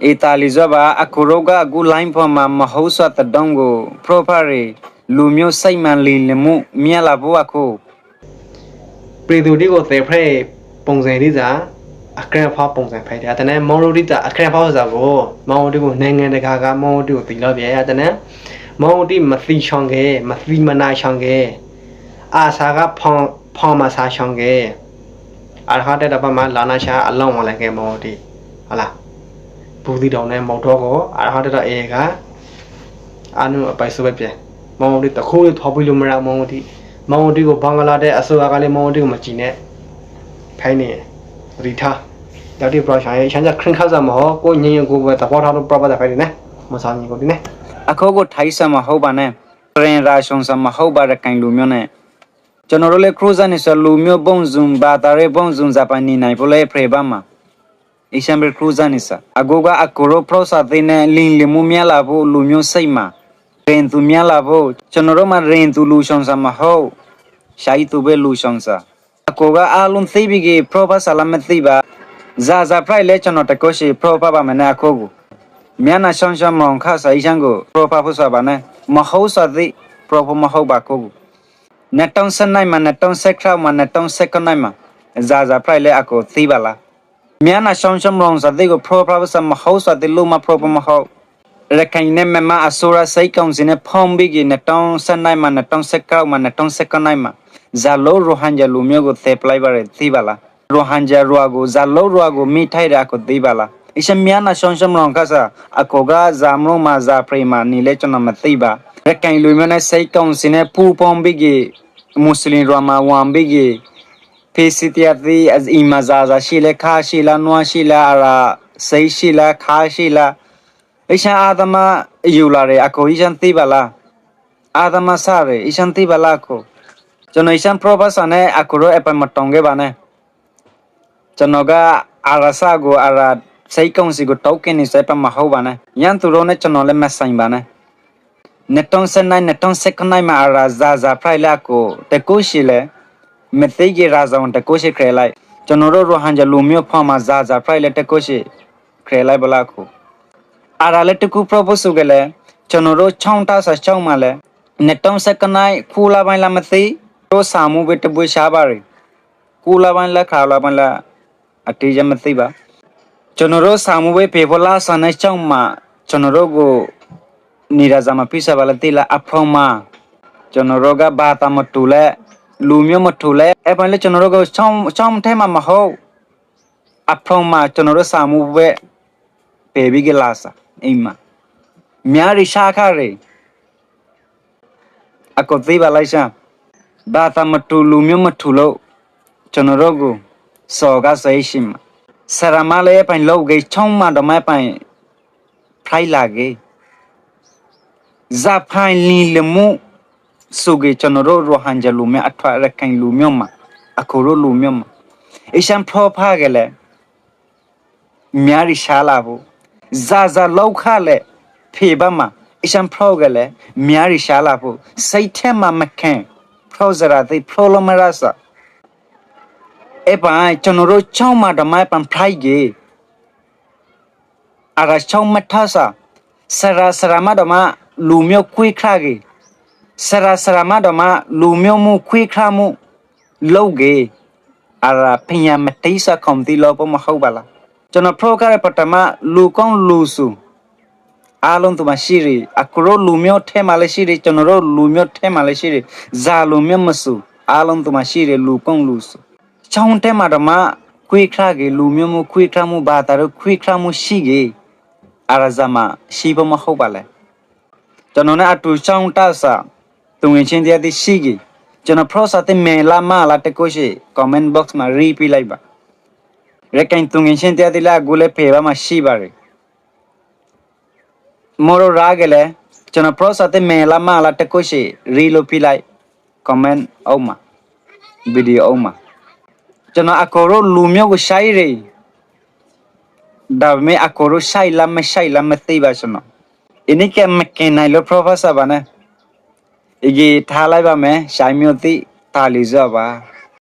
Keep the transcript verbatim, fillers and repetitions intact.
Itali joba akhu ro ga agu line pho ma mahousa tadong gu, propha ri, lumyo saima ling le mu miala bo akhu. Pridu di gu tephrai pongzai ri ja, akre pha pongzai phai di. Atene moro di ta akre pha ja bo, moro di gu neng nge de ga ga, moro di gu tui lo bi, atene moro di mati song ge, mati mana song ge, asa ga phong, phong ma sa song ge. Arha te daba ma lana sa along ma le ge moro di. Ala. Budi dong ne moro go, arha te da e ga. Anu apai su bai pe. Moro di ta khu di thobui lu mra moro di. Moro di gu Bangla de asu agali moro di gu ma chi ne. Phai ni. Ri tha. Dadi pro sa ye, sanja khring kha ja ma ho, ko nyi gu ba ta por ha ro pro ba da phai di ne. Mo sa ni ko di ne. Akho gu thaisa ma ho ba ne. Ren ra song sa ma ho ba re kaing lumyo ne. Chonoro le khru jani sa lumyo bong jung ba tare bong jung Japan ni nai pho le phre ba ma. Isam bre khru jani sa. Ago ga akhu ro phro sa tei ne ling le mu miala bo lumyo saima. Ren tu miala bo. Chonoro ma ren tu lu song sa ma ho. Sai tu be lu song sa. Akho ga alum tei bi gi phro pha sa la me tei ba. Ja ja phrai le chono te ko si phro pha ba me ne akho gu. Miana song song mrong kha sa isang gu phro pha phu sa ba ne. Ma ho sa tei phro pho ma ho ba akho gu. Netong se naima, netong se khrao ma, netong se kho naima. Ja ja phrai le akho tei ba la. Miana song song mrong sa tei gu phro pha phu sa ma ho sa tei lu ma phro pho ma ho. Rekhai ne mema asura sei kong si ne phong bi gi netong se naima, netong se khrao ma, netong se kho naima. Ja lo Rohingya lumyo gu teplai ba re tei ba la. Rohingya rua gu, ja lo rua gu mithai re akho tei ba la. Isa miana song song mrong kha sa, akho ga ja mrong ma ja phrai ma ni le chono ma tei ba. Rekhai lumyo ne sei kong si ne pu phong bi gi, Muslim rua ma wang bi gi. Phi si ti a ti, ima ja ja si le kha si la, nua si la, ara sei si la, kha si la. Isa adama yula re akho isa tei ba la. Adama sa re isa tei ba la akho. Chono isa phro pha sa ne akho ro epai ma tong ge ba ne. Chono ga ara sa gu ara sei kong si gu tau ke ni sa epai ma hau ba ne. Yang tu ro ne chono le ma saing ba ne. Netong se nai, netong se kho naima ara ja ja phrai le akho te ko si le. Metei gi raja won te ko si khrelai. Chono ro Rohingya lumyo phama ja ja phrai le te ko si khrelai bo la akho. Ara le tuku phro bo su ge le, chono ro choung ta sa choungma le, netong se kho nai, khu la bai la metei, ro samu be te bui sa ba ri. Khu la bai la, kha la bai la, atei ja metei ba. Chono ro samu be pe pho la sa nai choungma, chono ro gu ni raja ma pisa ba la tei la aphrongma. Chono ro ga bata mthu le, lumyo mthu le, epai le chono ro gu choung, choung thema ma hau. Aphrongma chono ro samu be pe bi ge la sa, ima. Miari sa kha re. Akho tei ba lai sa. Bata mthu lumyo mthu lo. Chono ro gu. So ga sa isima. Sarama le epai lo ge choungma doma epai phrai la ge. Ja phai li le mu su ge chono ro Rohingya lumyo athua Rakhine lumyo ma. Akho ro lumyo ma. Isam phro pha ge le. Miari sa la bo. Ja ja lau kha le. Phe ba ma. Isam phro ge le. Miari sa la bo. Sai thema ma khe. Phro jara tei phro lo ma ra sa. Epai chono ro choungma doma epai phrai ge. Ara choung ma tha sa. Sara sara ma doma lumyo khui khra ge. Sara sara ma doma lumyo mu khui khra mu. Lo ge. Ara phinya metei sa khomtei lo bo ma hau ba la. Chono phro kha re patama lukong lusu. Along tuma siri, akro lumyo thema le siri, chono ro lumyo thema le siri, ja lumyo masu, along tuma siri, lukong lusu. Choung thema doma, khui khra ge lumyo mu, khui khra mu, bata ro khui khra mu si ge, ara jama, si bo ma hau ba le. Chono ne atu choung ta sa, tungin sin dia di si ge, chono phro sa te me la ma la te ko se, comment box ma ri pi lai ba. Rakhine tungin sin dia di la gu le phe ba ma si ba re. Moro ra ge le, chono phro sa te me la ma la te ko se ri lo pi lai, comment oma, video oma. Chono akro lumyo gu sai re, da me akro sai la me sai la me tei ba chono. Ini khe me khe nai lo phro pha sa ba ne. Igi thalai ba me, saimyo ti, tali jo ba.